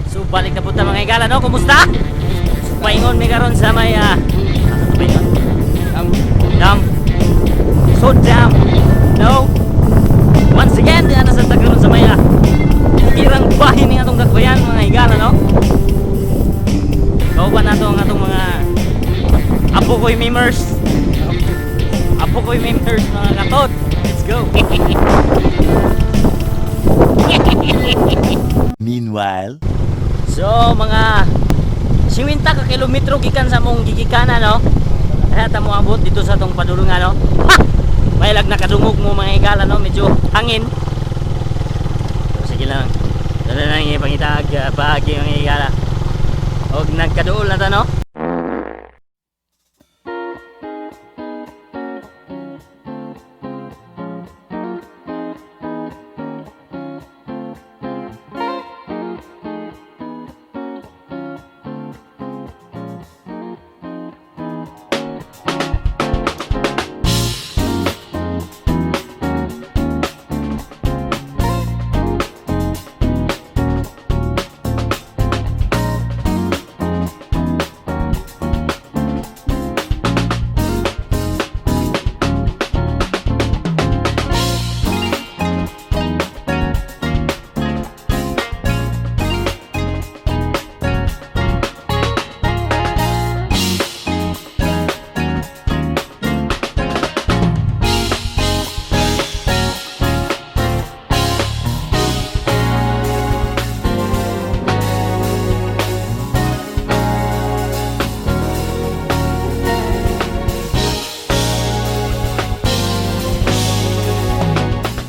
So balik na punta, mga higala, no? Kumusta? So paingon mi karon sa may asa to paingon? Dam. So dam. No? Once again, di na sa karon sa may bukirang bahin ni atong dakbayan, mga higala, no? Kauban nato ang atong mga Apo Koy memers. Apo Koy memers, mga katot. Let's go. Meanwhile, So mga 50 ka kilometro gikan sa mong gigikanan, no? Kaya ta mo abot dito sa tong padulungan, no? Ha! Maylag nakadungog mo, mga higala, no? Medyo hangin. So, sige lang. Dala lang ipangitag bahagi, mga higala. Og nagkaduol na ta, no?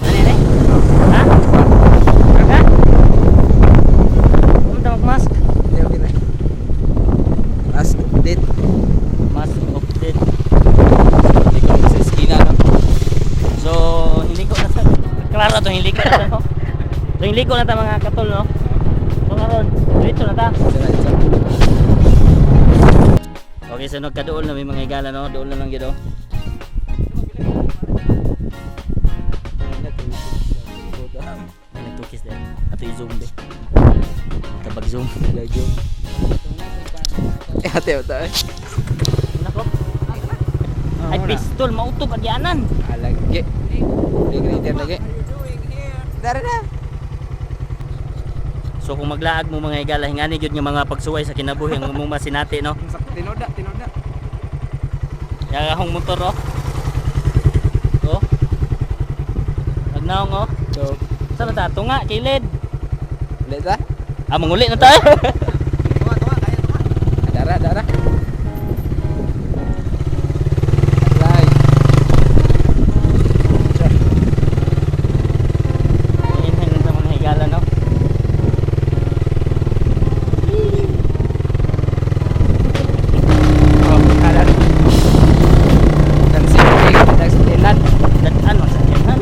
Ano yun eh? Ha? Ha? Pumunta mag-mask. Hindi, okay na. Last update. Mask of death. Hindi ko sa eskina, no? So, hindi ko na klaro to, hindi ko na, no? So, hindi ko na ta, mga katol, no? So, karon, dito na ta. Ito na, ito. Okay, so nagkaduol na may mga higala, no? Duol na lang yun, oh. Ay, nagtukis din. Ato i-zoom, be. Tabag zoom. Eh, ate, ate. Eh. Nako. Ay, pistol, mautog, agyanan. Alagi. Hindi greater lagi. Dari na. So, kung maglaag mo, mga higala, hingani gyud nga mga pagsuway sa kinabuhi ang mong masinati, no? Tinoda, tinoda. Yang akong motor, oh. Oh. Agnaong, oh. So, Saan na ta? Tunga, kilid. ulit ta? Ah, manguli na tayo. Tunga, tunga, kaya tunga. Dara, dara. Apply. Hinhin sa mga higala, no? Oh, kanan. Dansing, dansing, dansing. Dadaan, masakyanan.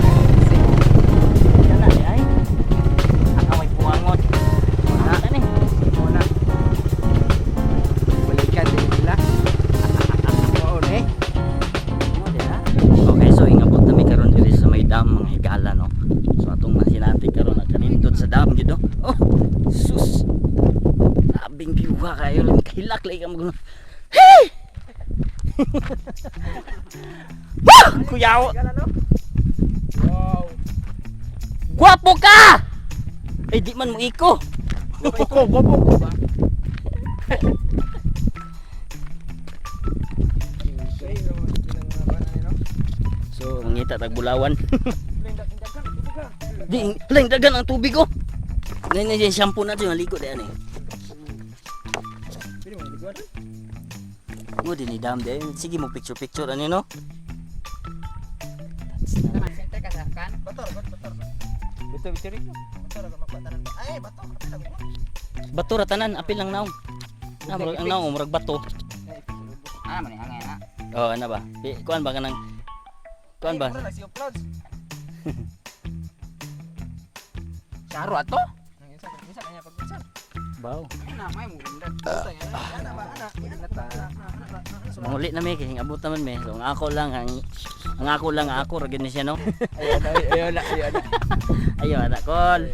Yan na, ay. Akaway puwangon. Una. Ano eh? Una. Balikan din nila. Oo, eh. Okay, so ingabot na mi karon diri sa may dam, mga higala, no. So atong masinati karon ang kanindot sa dam gid, no. Oh, sus. Labing view ka kayo, lang kahilak lagi ka mag. Hey! Wah! Kuyaw! Wow. Gwapo ka! Ay, di man mo iko. Gwapo ko, gwapo ko ba? So, mangita tag bulawan. Di, lang dagan ang tubig, oh. Ngayon na yung shampoo na ito, yung ligo na yan eh. Mo din ni dam din. Sige mo picture picture ano, no? Bato ra tanan, apil lang naong. Na murag ang naong murag bato. Ah, man hangin na. Oh, ano ba? Di, kuan ba kanang kuan ba? Saro ato? Baw. Na may mo. So, manguli na mi kay abot naman mi. So ang ako lang ang ako ra gyud ni siya, no. Ayun, ayun, ayun. Ayo ana kol.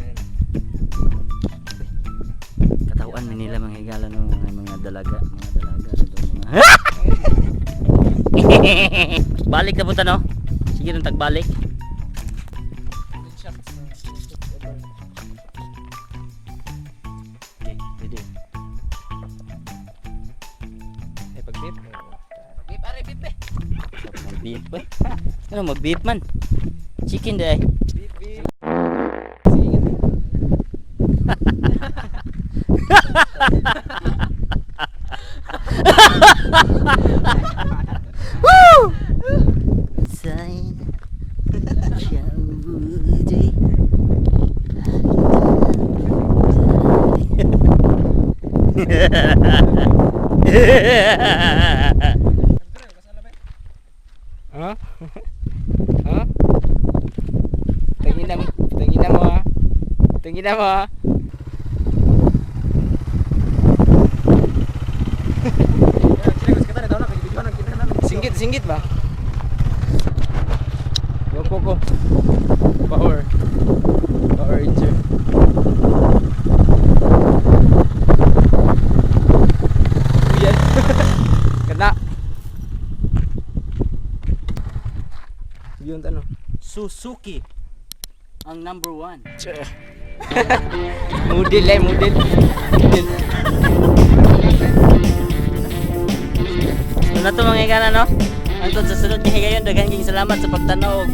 Kuan Manila, mga higala, no, mga dalaga, mga dalaga dito, mga balik na punta, no? Sige nang tagbalik. Okay, pwede. Eh, pag-beep. Beep, are, beep eh. Mag-beep eh. Ano, mag-beep man. Chicken day. Beep, beep. Sige. Sign. Shall Ha? Ha? Tangina mo ha. Tangina mo ha. Singgit, singgit ba? Gopo ko. Power. Power Ranger. Yan. Kana. Yun tanong. Suzuki ang number one. Model eh, model. Model. So na to, mga higala, no? Hangtod sa sunod nga higayon, daghan kayong salamat sa pagtanaw og